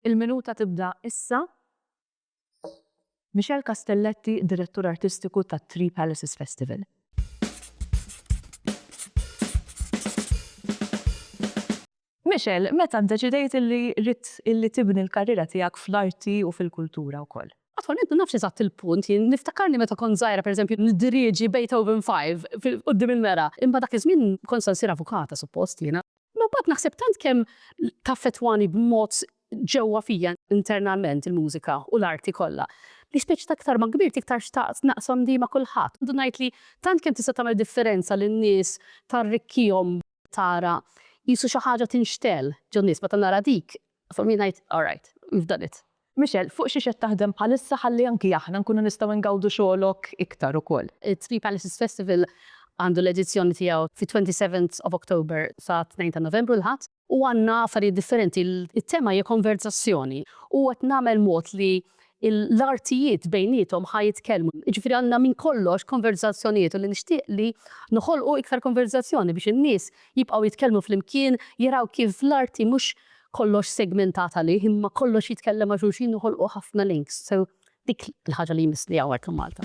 Il-minuta tibda issa. Michelle Castelletti, Direttur Artistiku tat-Three Palaces Festival. Michelle, meta ddeċidejt illi ridt illi tibni l-karriera tiegħek fl-arti u fil-kultura wkoll? Attwalment ma nafx eżatt il-punt, jien niftakarni meta kont żgħira pereżempju niddirieġi Beethoven 5 quddiem il-mera, imma dak iż-żmien kont se nsir avukata suppost jiena. Imma mbagħad naħseb tant kemm taffettwani b'mod ġewwa fija internalment il-mużika u l-arti kollha, li speċi ta' iktar ma kbirt iktar xtaqt naqsam di ma' kulħadd. Ndunajt li tant kemm tista' tagħmel differenza lin-nies tarrikkihom tara qisu xi ħaġa tinxtegħel ġon-nies meta nara dik, for me ngħid all right, we've done it. Michelle, fuq xiex qed taħdem bħalissa ħalli anki aħna nkunu nistgħu ngawdu xogħlok iktar ukoll? It-Three Palaces Festival għandu l-edizzjoni tiegħu fit-27th of October sa 2 ta' Novembru l-Ħadd u għandna affarijiet differenti. It-tema hija konverzazzjoni u qed nagħmel mod li l-artijiet bejniethom ħa jitkellmu. Jiġifieri għandna minn kollox konverzazzjonijiet u li nixtieq li noħolqu iktar konverzazzjoni biex in-nies jibqgħu jitkellmu flimkien, jaraw kif l-arti mhux kollox segmentat għalih imma kollox jitkellem ma' xulxin noħolqu ħafna links. So dik il-ħaġa li jmissni hawnhekk Malta.